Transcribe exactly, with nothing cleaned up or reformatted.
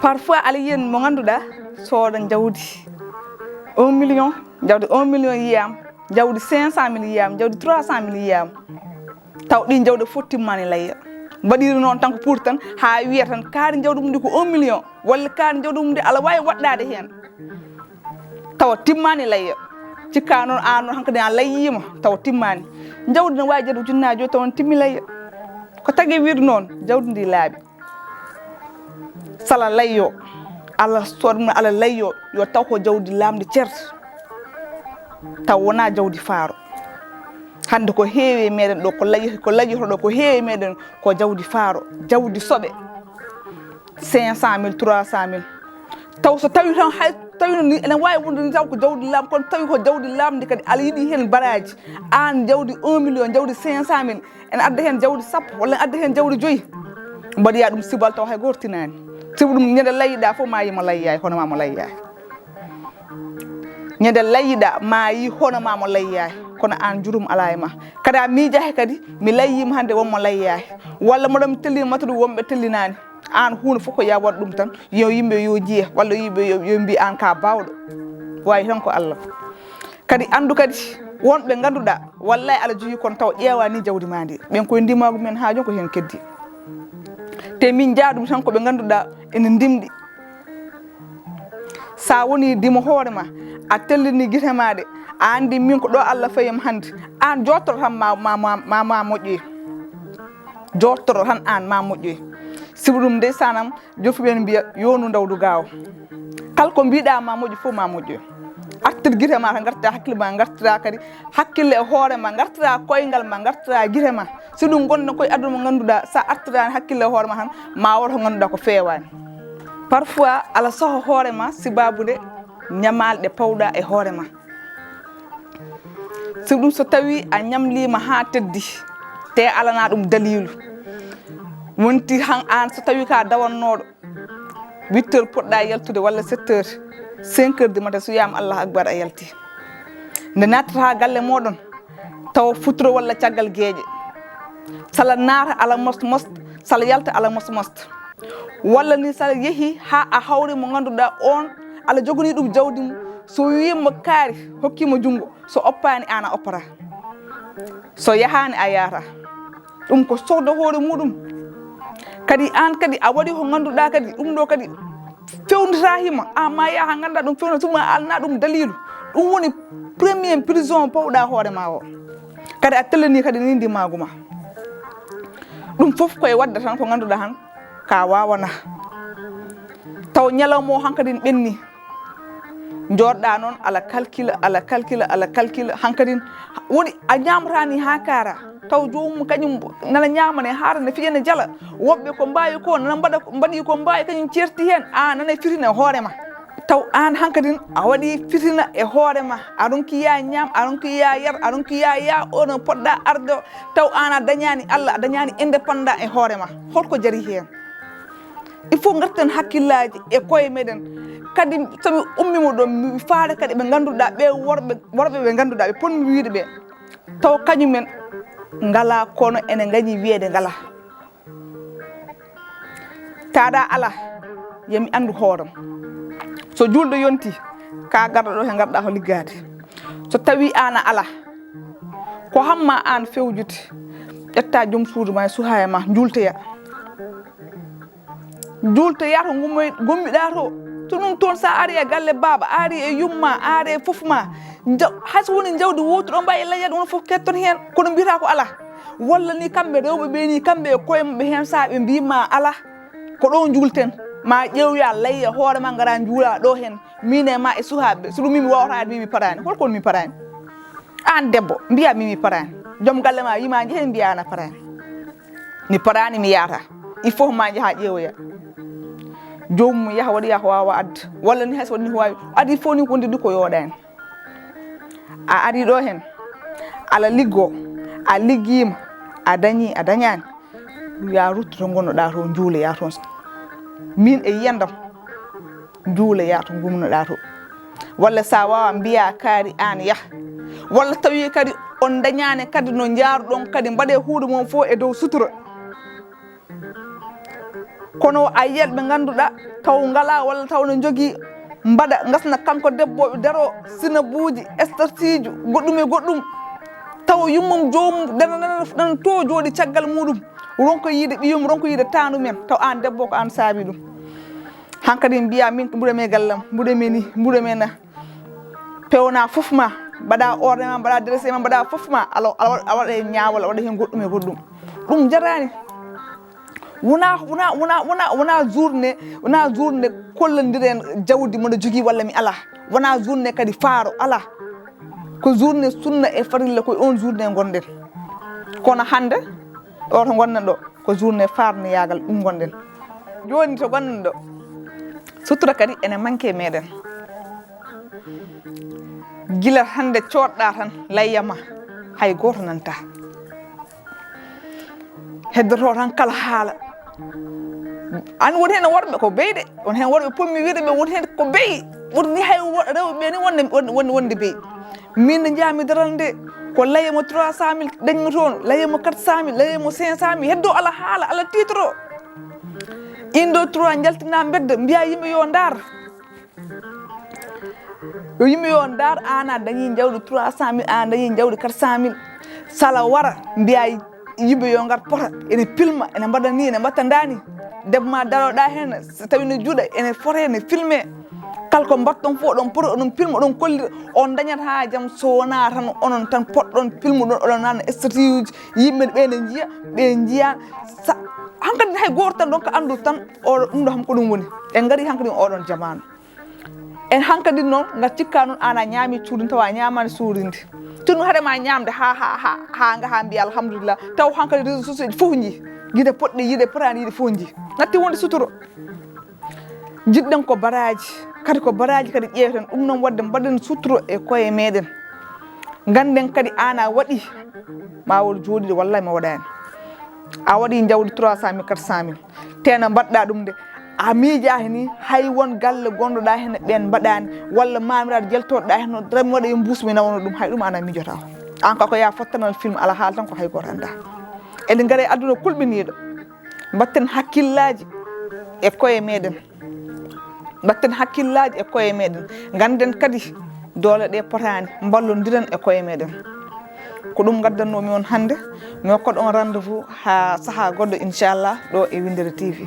Parfois aɗa yiya mo ngannduɗaa sooda jawdi un million, jawdi un million yiyaama, jawdi cinq cent mille yiyaama, jawdi trois cent mille yiyaama. Taw ɗin jawɗi fof timmaani layya. Mbaɗiri noon tan ko pour tan haa wiya tan kaari jawdi mum ndi ko un million, walla kaari jawdi mum ndi aɗa waawi waɗɗaade heen. Tawa timmaani layya. Cikka noon aan noon hankadi a layyiima tawa timmaani. Jawdi no waawi jeeɗa ujunnaaji joyi tawa no timmi layya. Ko tagi wiide noon jawdi ndi laaɓi. Sala layyo, Allah soodma Allah layyo, yo taw ko jawdi laamndi ceer. Taw wonaa jawdi faaro. Hannde ko heewi e meɗen ɗo, ko layyo, ko layyoto ɗo, ko heewi e meɗen ko jawdi faaro, jawdi soɓe. Cinq cent mille, trois cent mille. Taw so tawi tan hay tawi no ni ene waawi wonde ni taw ko jawdi laam, kono tawi ko jawdi laamndi kadi aɗa yiɗi heen baraaji. Aan jawdi un million, jawdi cinq cent mille, ene adda heen jawdi sappo walla ene adda heen jawdi joyi. Mbaɗoya ɗum sibal taw hay gooto tinaani. Sibu ɗum ñande layyiɗa fof ma yi mo layyaay, hono ma mo layyaay. Ñande layyiɗa ma yi hono ma mo layyaay, kono aan jurum alaa e ma. Kadi a miijaaki kadi, mi layyiima hannde won mo layyaaki. Walla mboɗo mi tellii mataru wonɓe tellinaani. Aan huunde fof ko ya waɗ ɗum tan, yo yimɓe yo njiye, walla yimɓe yo, yo mbi aan ka baawɗo. Waawi tan ko Allah. Kadi anndu kadi, wonɓe ngannduɗaa, wallaahi aɗa jogii kono taw ƴeewaani jawdi ma ndi. Ɓen koye ndimaagu men haa jooni ko heen keddi. Te min njaa ɗum tan ko ɓe ngannduɗaa ene ndimɗi. Sa woni dimo hoore ma, a tellini gite ma ɗe, a anndi min ko ɗo Allah fayi am hannde, aan jooɗtoro tan ma, ma, ma, ma, ma moƴƴoy. Jooɗtoro tan aan ma moƴƴoy. Sibu ɗum ndeysanam, jofuɓe ne mbiya yonu ndawdu gaaw. Kala ko mbiɗa ma moƴƴi fof ma moƴƴoy. Artir gite ma tan, ngartira hakkille ma, ngartira kadi hakkille e hoore ma, ngartira koyngal ma, ngartira gite ma. Si ɗum gonɗen koye aduna mo ngannduɗaa, sa artirani hakkille e hoore ma tan, ma woto ngannduɗaa ko feewaani. Parfois, ala soho hoore ma, sibabude ñamaale ɗe pawɗa e hoore ma. Si ɗum so tawi a ñamliima haa teddi, te alana ɗum daliilu. Wonti han aan so tawi ka dawannooɗo, huit heures poɗɗa yaltude walla sept heures, cinq heures du matin so wiyaama Allahu Akbar a yalti. Nde nattata galle moɗon, tawa futuro walla caggal geeƴe. Sala naata ala most most, sala yalta ala most most. Walla ni sala yehi haa a hawri mo ngannduɗaa on, ala jogani ɗum jawdi mum, so wiimo kaari, hokkimo junngo, so oppaani aan a oppata. So yahaani a yahata. Ɗum ko sohdo hoore muɗum. Kadi aan kadi a waɗi ko ngannduɗaa kadi ɗum ɗo kadi fewnditaa hima. Aan ma yaha ngannduɗaa ɗum fewna suma alana ɗum daliilu. Ɗum woni premier prison pawɗa hoore ma o. Kadi a tellani kadi ni ndimaagu ma. Ɗum fof koye waɗde tan ko ngannduɗaa han ka waawana. Taw ñalawma o hankadin ɓenni. Jooɗɗa noon ala calcul, ala calcul, ala calcul, hankadin woni a ñaamata ni haa kaara. Taw joomum kañum nana ñaama ne haara ne fiya ne jala. Woɓɓe ko mbaawi ko nana mbaɗa, mbaɗi ko mbaawi kañum ceerti heen. A nana fitina e hoore ma. Taw aan hankadin a waɗi fitina e hoore ma. A ronki ya ñaam, a ronki ya yar, a ronki ya ya ono poɗɗa arde o. Taw aan a dañaani Allah, a dañaani indépendant e hoore ma. Holko jari heen? Il faut ngarten hakkillaaji e koye meɗen. Kadi so mi ummima ɗo, mi faala kadi ɓe ngannduɗaa ɓe worɓe, worɓe ɓe ngannduɗaa ɓe ponmi wiide ɓe. Taw kañumen ngalaa kono ene ngañi wiyeede ngalaa. Taada ala, yo mi anndu hooram. So juulde yonti, ka garɗo ɗo he ngarɗa ko liggaade. So tawi aan a ala, ko hamma aan fewjude, ƴetta joom suudu ma e suhaya ma, juultoya. Juultoya to gummoy-, gummiɗa to. So ɗum toon sa ari e galle baaba, ari e yumma, ari e fof ma, jaw-, hay so woni jawdi wootuɗo mbawi layyade won fof ketton heen, kono mbiyata ko ala. Walla ni kamɓe rewɓe ɓe ni, kamɓe e koye maɓɓe heen sa ɓe mbima ala, ko ɗo juulten. Ma ƴeewoya layya hoore ma ngara juula ɗo heen. Min e ma e suhaaɓe. So ɗum min mi wawata arde mi, mi paraani. Holko woni mi paraani? Aan debbo, mbiya mi, mi paraani. Joom galle ma wima jehe, mbiya an a paraani. Mi paraani, mi yahata. Il faut ma jaha ƴeewoya. Joomum yaha waɗoya ko wawa adde. Walla ni hay so waɗi ni ko wawi. Adi fof ni ko wondi ɗum ko yooɗani. A ari ɗo heen, ala liggo, a liggiima, a dañi, a dañaani. Ya ruttu to ngonnoɗa to, juuloya toon. Min e yiyandam, juuloya to ngumnoɗa to. Walla sa wawa mbiya kaari an yah. Walla tawi kadi on dañaani kadi no njaaruɗon kadi mbaɗe huuɗo mon fof e dow sutura. Kono a yiyat ɓe ngannduɗaa taw ngalaa walla taw no njogii, mbaɗa ngasna kanko debbo o daro sinabuuji, estatiji, goɗɗum e goɗɗum. Taw yummum joomum dana, dana, dana to jooɗi caggal muɗum, ronko yiide ɓiyum, ronko yiide taandu men, taw aan debbo ko aan saabi ɗum. Hankadi mbiya min mbuɗo me gallam, mbuɗo me ni, mbuɗo me na. Pewna fof ma, mbaɗa orne ma, mbaɗa dressé ma, mbaɗa fof ma, ala, ala, a waɗa heen ñaawal, a waɗa heen goɗɗum e goɗɗum. Ɗum jaraani. Wona, wona, wona, wona, wona journée, wona journée kollondiren jawdi moɗo jogii walla mi alaa. Wona journée kadi faaro, alaa. Ko journée sunna e farilla, ko e on journée ngonɗen. Kono hannde, o to ngonɗen ɗo, ko journée faarnoyaagal ɗum ngonɗen. Jooni to ngonɗen ɗo, sutura kadi ene manque e meɗen. Gila hannde coodɗa tan layya ma, hay gooto nanta. Heddoto tan kala haala. An woni heen worɓe ko bey de, woni heen worɓe pommi wiide ɓe woni heen ko bey. Ɓurni hay wo-, rewɓe ɓe ni wonde, wonde, wonde, wonde bey. Min nde njahmi daral nde, ko layya mo trois cent mille dañmi toon, layya mo quatre cent mille, layya mo cinq cent mille, heddo ala haala, ala titre o. Indo trois njaltina mbedda, mbiya yimɓe yo ndar. Yo yimɓe yo ndar, an a dañi jawdi trois cent mille, an a dañi jawdi quatre cent mille. Sala wara, mbiya yimɓe yo ngar pota, ene pilma, ene mbaɗa ni, ene mbatta ndani. Debbo ma daroɗa heen, so tawi ne juuɗa, ene fota, ene filme. Kala ko mbatton fof, oɗon pota, oɗon pilma, oɗon kollira, on dañata jam so wona tan onon tan potɗon pilmuɗon, oɗon nanna statut uji, yimɓe ɓe ne njiya, ɓe njiya. Sa-, hankadi hay gooto tan donc anndu tan oɗo, ɗum ɗo kam ko ɗum woni. En ngari hankadi oɗon jamaanu. En hankadi noon, nga cikka noon, an a ñaami cuurinde, tawa a ñaamaani cuurinde. Tun haɗa ma ñaamde ha, ha, ha, ha nga ha mbiya alhamdulillah. Taw hankadi réseaux sociaux ji fof nji. Yiɗe poɗɗe, yiɗe potaani, yiɗe fof nji. Natti wonde suturo. Jiɗɗen ko baraaji, kadi ko baraaji kadi ƴeewten. Ɗum noon waɗde mbaɗen suturo e koye meɗen. Ngannden kadi an a waɗi, ma won jooɗiiɗo, wallahi mi waɗaani. A waɗi jawdi trois cent mille, quatre cent mille. Te no mbaɗɗa ɗum de, a miijaaki ni, hay won galle gonɗoɗa heen ɓeen mbaɗaani, walla mamiraaɗo jeltoɗa heen no, tan mi waɗa e mbuus mi nawano ɗum, hay ɗum an a miijotaako. An ka ko ya fottanal film, ala haala tan ko hay gooto annda. Eɗen ngari e aduna kulɓiniiɗo. Mbatten hakkillaaji e koye meɗen. Mbatten hakkillaaji e koye meɗen. Ngannden kadi doole ɗe potaani, mballondiren e koye meɗen. Ko ɗum ngaddannoomi on hannde. Mi hokkat on rendez-vous haa sahaa goɗɗo, inchallah, ɗo e Winndere T V.